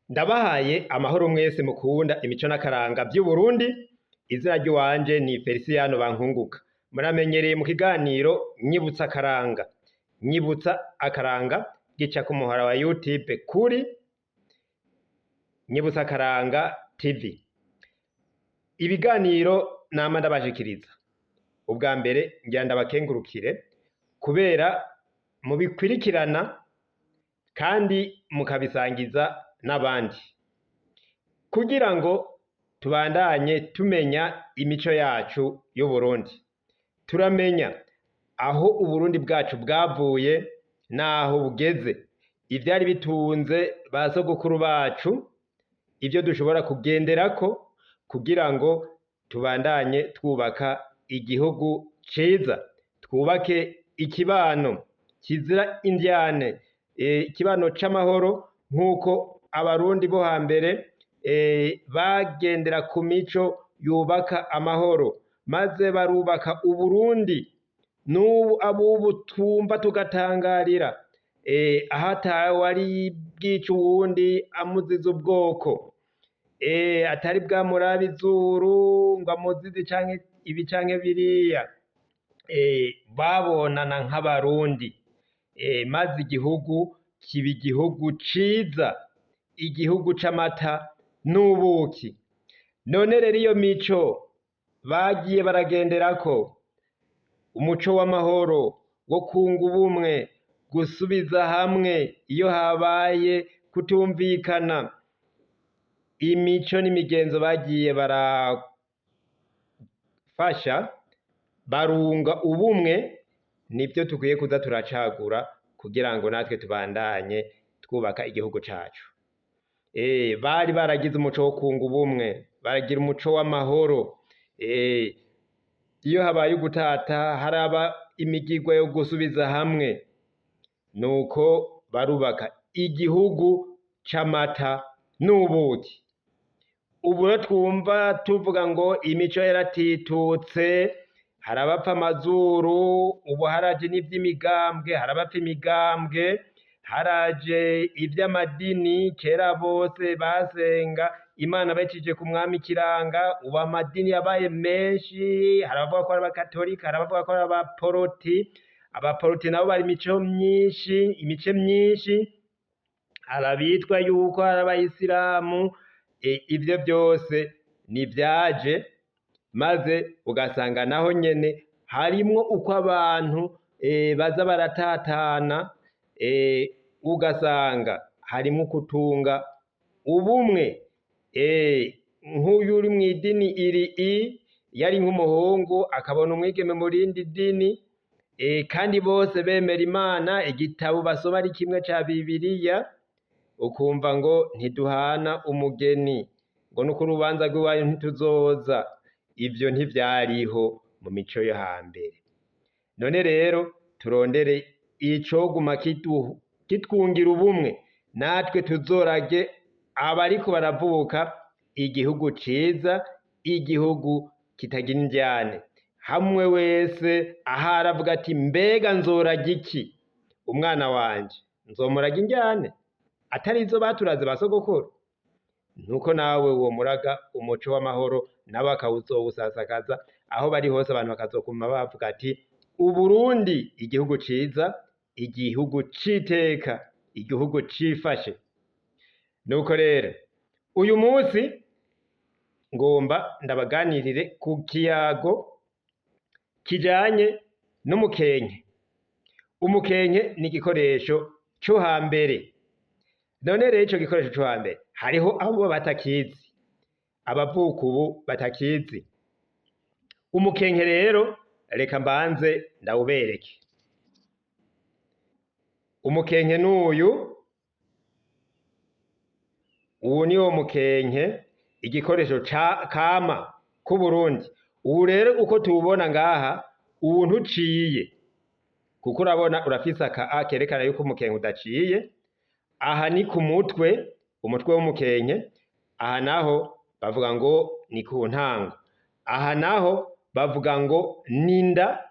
Ndabahaye amahoro mwese mukunda imico n'akaranga vy'Uburundi, izina ry'iwanje ni Feliciyano Bankunguka. Muramenyereye mu kiganiro Nyibutsa Akaranga. Nyibutsa Akaranga gica ku muhora wa YouTube kuri Nyibutsa Akaranga TV. Ibiganiro nama ndabashikiriza. Ubwa mbere ngira ndabakengurukire kubera mubikwirikirana kandi mukabisangiza n'abandi kugira ngo tubandanye tumenya imico yacu y'Uburundi. Turamenya aho Uburundi bwacu bwavuye n'aho bugeze, ivyari bitunze ba sogokuru bacu, ivyo dushobora kugenderako kugira ngo tubandanye twubaka igihugu ciza, twubake ikibano kizira indyane, ikibano c'amahoro nk'uko abarundi bo hambere bagendera ku mico yubaka amahoro, maze barubaka Uburundi. N'ubu abubu twumva tugatangarira, aho atawari bwice uwundi amuziza ubwoko, atari bwamurabe izuru ngo amuzize canke ibi canke biriya, babonana nk'abarundi, maze igihugu kiba igihugu ciza, igihugu c'amata n'ubuki. None rero iyo mico bagiye baragenderako, umuco w'amahoro, wo kunga ubumwe, gusubiza hamwe iyo habaye kutumvikana, imico n'imigenzo bagiye barafasha barunga ubumwe, nivyo tukwiye kuza turacagura kugira ngo natwe tubandanye twubaka igihugu cacu. Bari baragize umuco wo kunga ubumwe, baragira umuco w'amahoro. Iyo habaye ugutata haraba imigirwa yo gusubiza hamwe, nuko barubaka igihugu c'amata n'ubuki. Ubu rero twumva tuvuga ngo imico yaratitutse, hari abapfa amazuru, ubu haraje n'ivy'imigambwe, hari abapfa imigambwe, haraje ivy'amadini, kera bose basenga Imana bacije ku mwami Kiranga, ubu amadini yabaye menshi, hari abavuga ko ari abakatolika, hari abavuga ko ari abaporoti, abaporoti nabo bari imico myinshi, imice myinshi, hari abitwa yuko ari abayisilamu, ivyo vyose nivyaje, maze ugasanga naho nyene harimwo uko abantu baza baratatana, ugasanga harimwo ukutunga ubumwe. Nk'uyu uri mw'idini iri i yari nk'umuhungu akabona umwigeme mu rindi dini, kandi bose bemera Imana, igitabo basoma ari kimwe ca Bibiliya, ukumva ngo ntiduhana umugeni, ngo nuko urubanza rw'iwanyu ntituzoza. Ivyo ntivyariho mu mico yo hambere. None rero turondere icoguma kitwungira ubumwe, natwe tuzorage abariko baravuka igihugu ciza, igihugu kitagira indyane. Hamwe wese ahari avuga ati mbega nzoraga iki? Umwana wanje nzomuraga indyane atari izo baturaze ba sogokuru? Nuko nawe womuraga umuco w'amahoro, nabo akawuzowusasakaza aho bari hose, abantu bakazokuma bavuga ati Uburundi igihugu ciza, igihugu c'iteka, igihugu cifashe. Nuko rero uyu munsi ngomba ndabaganirire ku kiyago kijanye n'umukenke. Umukenke ni igikoresho co hambere. None rero ico gikoresho co hambere hariho abo batakizi, abavuka ubu batakizi. Umukenke rero reka mbanze ndawubereke. Umukenke n'uyu, uwu niwo mukenke, igikoresho ca kama k'Uburundi. Ubu rero uko tuwubona ngaha, uwu ntuciye, kuko urabona urafise aka a kerekana yuko umukenke udaciye. Aha ni ku mutwe, umutwe w'umukenke, aha naho bavuga ngo ni ku ntango, aha naho bavuga ngo n'inda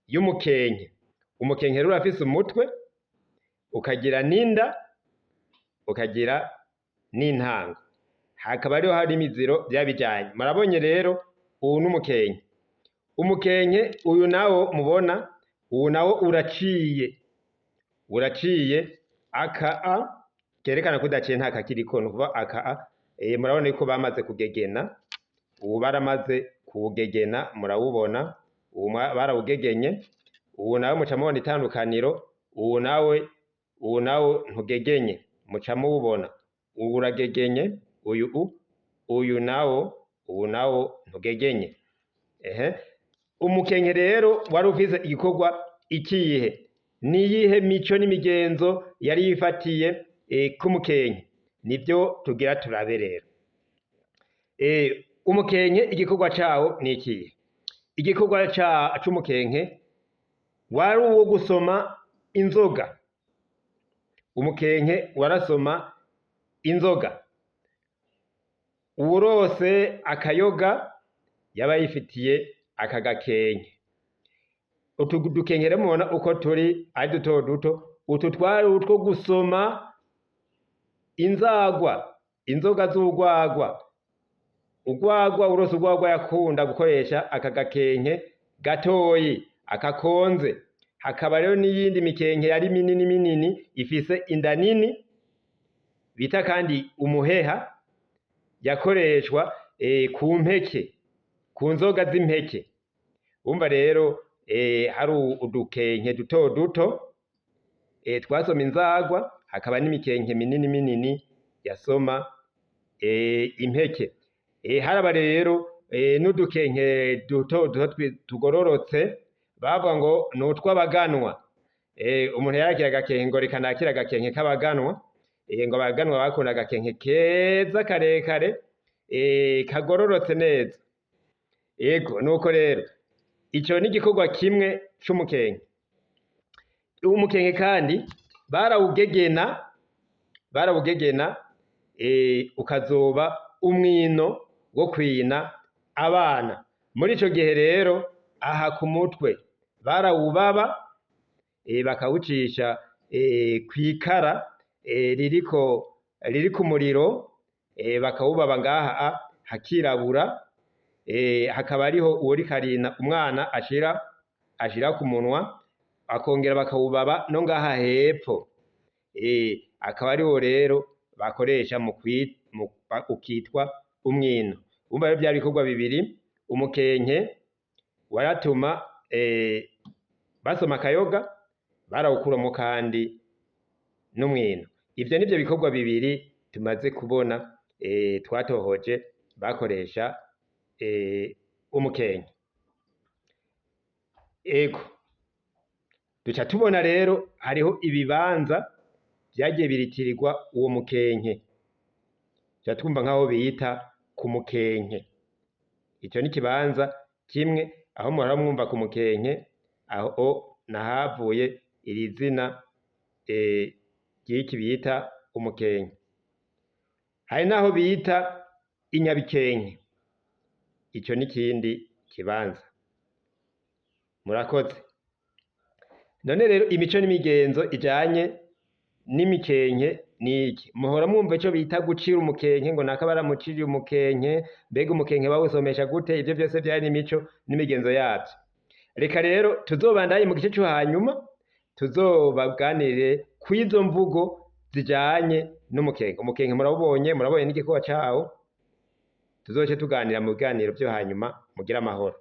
y'umukenke. Umukenke rero urafise umutwe, ukagira n'inda, ukagira n'intango. Hakaba hariho hari imiziro vyabijanye. Murabonye rero uwu n'umukenke. Umukenke uyu nawo mubona, uwu nawo uraciye. Uraciye aka a kerekana ko udaciye nta kakiriko, nukuvuga aka a murabona yuko bamaze kugegena, ubu baramaze kuwugegena murawubona, ubu barawugegenye, ubu nawe muca mubona itandukaniro, uwu nawe ntugegenye, muca muwubona, uwu uragegenye, uyu u, uyu nawo, uwu nawo ntugegenye. Ehe, umukenke rero wari ufise igikorwa ikihe? Niyihe mico n'imigenzo yari yifatiye k'umukenke? Nivyo tugira turabe rero. Umukenke igikorwa cawo ni ikihe? Igikorwa c'umukenke wari uwo gusoma inzoga. Umukenke warasoma inzoga. Uwurose akayoga yaba yifitiye aka gakenke. Utu dukenke rero mubona uko turi ari duto duto, utu twari utwo gusoma inzagwa, inzoga z'urwagwa. Urwagwa, urose urwagwa yakunda gukoresha aka gakenke gatoyi, akakonze. Hakaba rero n'iyindi mikenke yari minini minini ifise inda nini bita kandi umuheha, yakoreshwa ku mpeke, ku nzoga z'impeke. Urumva rero hari udukenke duto duto twasoma inzagwa, hakaba n'imikenke minini minini yasoma impeke. Haraba rero n'udukenke duto duto tugororotse bavuga ngo ni utw'abaganwa. Umuntu yarakira agakenke ngo reka nakire agakenke k'abaganwa, ngo abaganwa bakunda agakenke keza karekare kagororotse neza. Ego nuko rero ico ni igikorwa kimwe c'umukenke. Umukenke kandi barawugegena, barawugegena ukazoba umwino wo kwina abana. Muri ico gihe rero aha ku mutwe barawubaba, bakawucisha kw'ikara ririko riri ku muriro, bakawubaba ngaha hakirabura, hakaba hariho uwuriko arina umwana ashira ku munwa, bakongera bakawubaba no ngaha hepfo, akaba ariwo rero bakoresha mu ukitwa umwino. Urumva rero vyari ibikorwa bibiri, umukenke waratuma basoma akayoga, barawukuramwo kandi n'umwino. Ivyo nivyo bikorwa bibiri tumaze kubona twatohoje bakoresha umukenke. Ego, duca tubona rero hariho ibibanza vyagiye biritirirwa uwo mukenke. Tuca twumva nk'aho bita ku mukenke. Ico ni ikibanza kimwe aho muhora mwumva ku mukenke, aho nahavuye iri zina ry'iki bita umukenke. Hari n'aho bita inyabikenke. Ico n'ikindi kibanza. Murakoze. None rero imico n'imigenzo ijanye n'imikenke niki? Muhora mwumva ico bita gucira umukenke, ngo naka baramuciriye umukenke, mbega umukenke bawusomesha gute? Ivyo vyose vyari imico n'imigenzo yavyo. Reka rero tuzobandanye mu gice co hanyuma, tuzobaganirire kw'izo mvugo zijanye n'umukenke. Umukenke murawubonye, murabonye n'igikorwa cawo, tuzoce tuganira mu biganiro vyo hanyuma. Mugire amahoro.